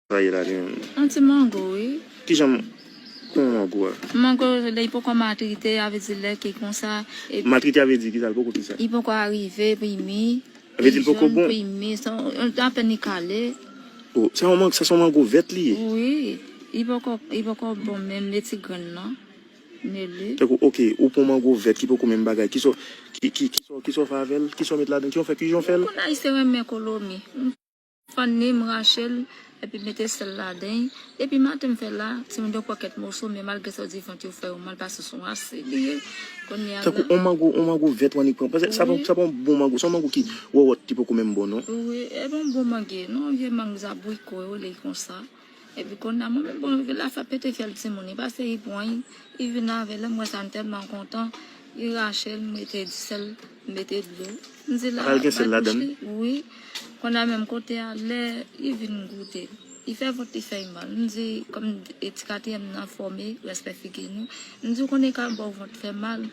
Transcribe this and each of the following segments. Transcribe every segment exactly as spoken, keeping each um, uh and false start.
travay la li menm? Yon ti mango, wi. Kijan, kòman mango a? Mango, lè li poko matirite, a vle di lè ke konsa. E Matirite a vle di kisa? L poko kisa? Li poko arive, primi. A vle di l poko bon? Primi, sa, apèn li kale. Oh, sa yon mango, sa se yon mango vèt li ye? Wi, li poko, li poko bon menm, men ti grenn nan. Mele. Tankou, ok, ou pran mango vèt ki poko menm bagay. Kisa, ki, ki, kisa, kisa w fè avè l? Kisa w met ladan? Kijan w fè, kijan w fè l? Konn Ayisyen renmen kolomi. M fann li, m rache l, epi m mete sèl ladan. Depi maten m fè la, timoun yo pran kèk moso, men malgre sa, yo di vant yo fè yo mal, paske se yon asid li ye. Kounye a Tankou la, on mango, on mango vèt w annik pran. Paske sa pa, Wi. Sa pa yon bon mango. Se yon mango ki wòwòt, li poko menm bon, non? Wi, e bon bon mango, non, vye mango zabriko, yo rele l konsa. Epi kounye a, mwen menm, bon, la fè pete fyèl timoun, li pase, li pran, li, li vin avè l, lè m wè sa, m tèlman kontan, li rache l, m mete di sèl, m mete dlo. M di la, Pral gen sèl ladan l? Wi. Kounye a menm kote a, lè li vin goute, li fè vant li fè mal. M di, kòm e ti katriyèm nan fòme, respè figi nou. M di, ou konnen ka ba w vant fè mal,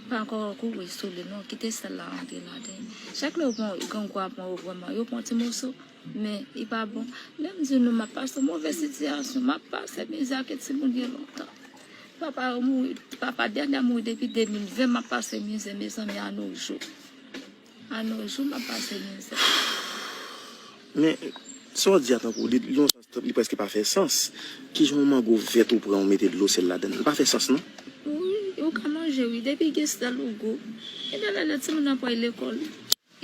pa ankò kouri sou li, non, kite sèl la rantre ladan. Chak lè yo pran, grangou a pran yo vrèman, yo pran ti moso, men li pa bon. Lè m di nou, m ap pase yon move sitiyasyon, m ap pase mizè ke timoun gen lontan. Papa yo mouri, papa dènye a mouri depi de mil ven, m ap pase mizè, mezanmi, a nos jours. A nos jours, m ap pase mizè. Men, sa w di a tankou, li, li yon sans, li prèske pa fè sans. Kijan yon mango vèt ou pran, ou mete dlo sèl ladan l? Li pa fè sans, non? Wi, ou ka manje, wi, depi gen sèl ou gou. Gen de lè, lè timoun nan pral lekòl,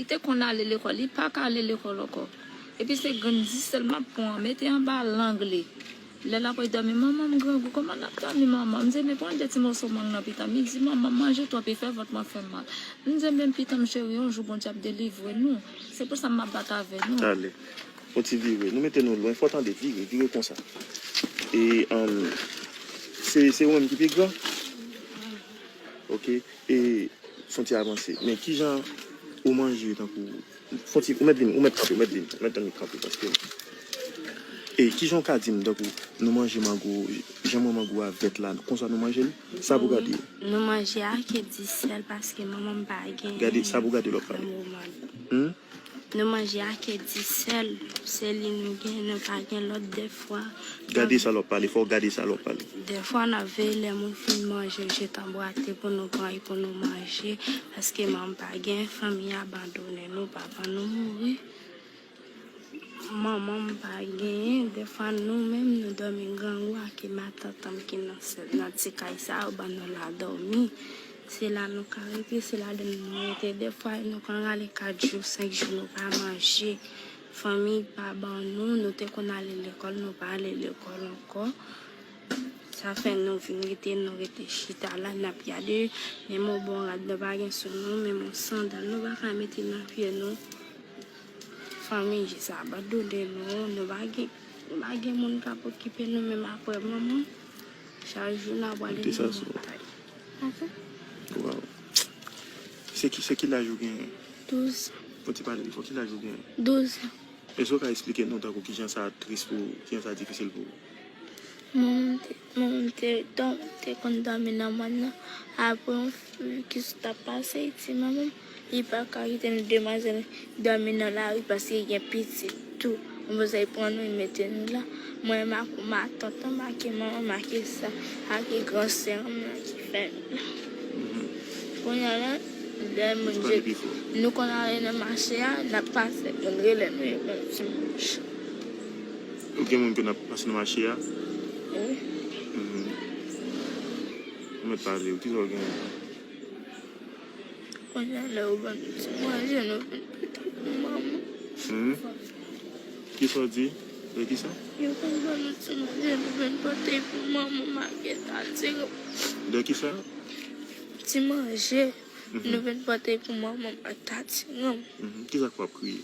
li te konn ale lekòl, li pa ka ale lekòl ankò. Epi se grenn di sèl m ap pran, mete anba lang li. Lè l ap pral dòmi, manman, m grangou, kòman n ap dòmi, manman? M di, men pran de ti moso mang nan pitan m. Li di, manman, manje twòp, li fè vant mwen fè mal. M di, men pitan m cheri, yon jou Bondye ap delivre nou. Se pou sa m ap bat avè nou. Ale. On ti vire. Nou mete nou lwen. Fò w tande, vire, vire konsa. E, um, se, se ou menm ki pi gran? Ok. E, fon ti avanse. Men kijan ou manje tankou, fon ti, ou mèt vin, ou mèt kanpe, ou mèt vin, ou mèt tann kanpe, paske. E, kijan ou ka di m tankou, nou manje mango, jan mwen mango a vèt la, konsa nou manje l? Sa pou gade. Nou manje ak di sèl paske manman m pa gen. Gade, sa pou gade lòt pale. Manman m. Hmm? Nou manje ak di sèl, se li nou gen, nou pa gen lòt defwa. Gade sa lòt pale, fò w gade sa lòt pale. Defwa n ap veye lè moun fin manje, yo jete anbwate pou nou pran e pou nou manje, paske manman m pa gen, fanmi abandone nou, papa nou mouri. Manman m pa genyen, defwa nou menm nou dòmi grangou ak matant an m ki nan sèl, nan ti kay sa yo ban nou la dòmi. Se la nou ka rete, se ladan nou rete. Defwa nou konn rale kat jou, senk jou nou pa manje. Fanmi pa ban nou, nou te konn ale lekòl, nou pa ale lekòl ankò. Sa fè nou vin rete, nou rete chita la, n ap gade, menm yon bon rad nou pa gen sou nou, menm yon sandal nou pa ka mete nan pye nou. Fanmi jis abandone nou, nou pa gen, nou pa gen moun k ap okipe nou, menm apre manman, chak jou n ap prale nan montay. Waw. Se ki, se ki laj ou genyen? Douz. Fò ti pale pi fò, ki laj ou genyen? Douz. Èske w ka eksplike nou tankou kijan sa tris pou ou, kijan sa difisil pou ou? Manman m te, manman m te, dòm, te konn dòmi nan mòn nan. Apre yon fi ki sot ap pase, li di manman m, li pa ka kite nou demwazèl dòmi nan lari paske li gen pitit tou. Yon bòzè pran nou, li mete nou la. Mwen, m ak matant an, m ak manman m, m ak sa, ak gran sè an m nan ki fè nou la. Kounye a la, lè moun je, nou konn ale nan mache a, n ap pase, moun rele nou, yo ban nou ti manje. Ou gen moun ke n ap pase nan mache a? Wi. Mhm. Ou mèt pale, wi, kisa w genyen? Kounye a la, yo ban nou ti manje, nou vin pote pou manman. Mhm. Kisa w di? De kisa? Yo konn ban nou ti manje, nou vin pote pou manman, malgre l pa tire. De kisa? Ti manje, nou vin pote pou manman, ak tati, non. Mhm. Kisa k fè w ap kriye?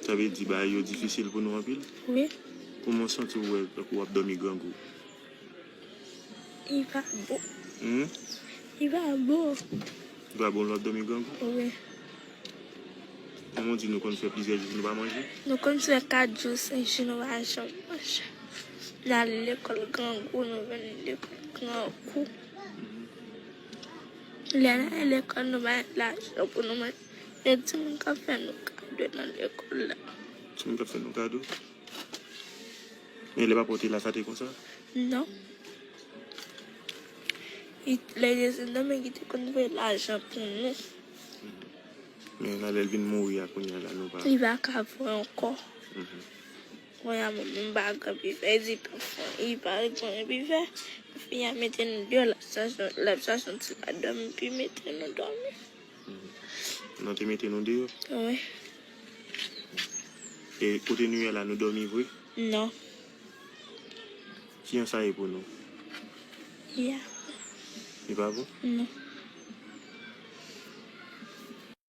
Sa vle di bagay yo difisil pou nou anpil? Wi. Kòman w santi w wè tankou w ap dòmi grangou? Li pa bon. Hmm? Li pa bon. Li pa bon lè w ap dòmi grangou? Wi. Kòman w di nou konn fè plizyè jou nou pa manje? Nou konn fè kat jou, senk jou nou pa janm manje. N ale lekòl grangou, nou vin lekòl grangou. Lè n ale lekòl, nou pa gen lajan pou nou manje. Gen timoun k ap fè nou dwèt nan lekòl la. Ti moun k ap fè nou kado. Men lè papa w te la, sa te konsa? Non. Li, lè li te sou dòmi, li te konn voye lajan pou nou. Men nan lè l vin mouri a kounye a la, nou pa. Li pa ka voye ankò. Mhm. Kounye a, mwen menm pa gen pi fè, li pa gen pi fè. Fi a mete nou deyò, l ap chache, l ap chache yon ti la dòmi, pi mete nou dòmi. Nou te mete nou deyò. Wi. E kote nou ye la, nou dòmi vre? Non. Kijan sa ye pou nou? Ya. Li pa bon? Non.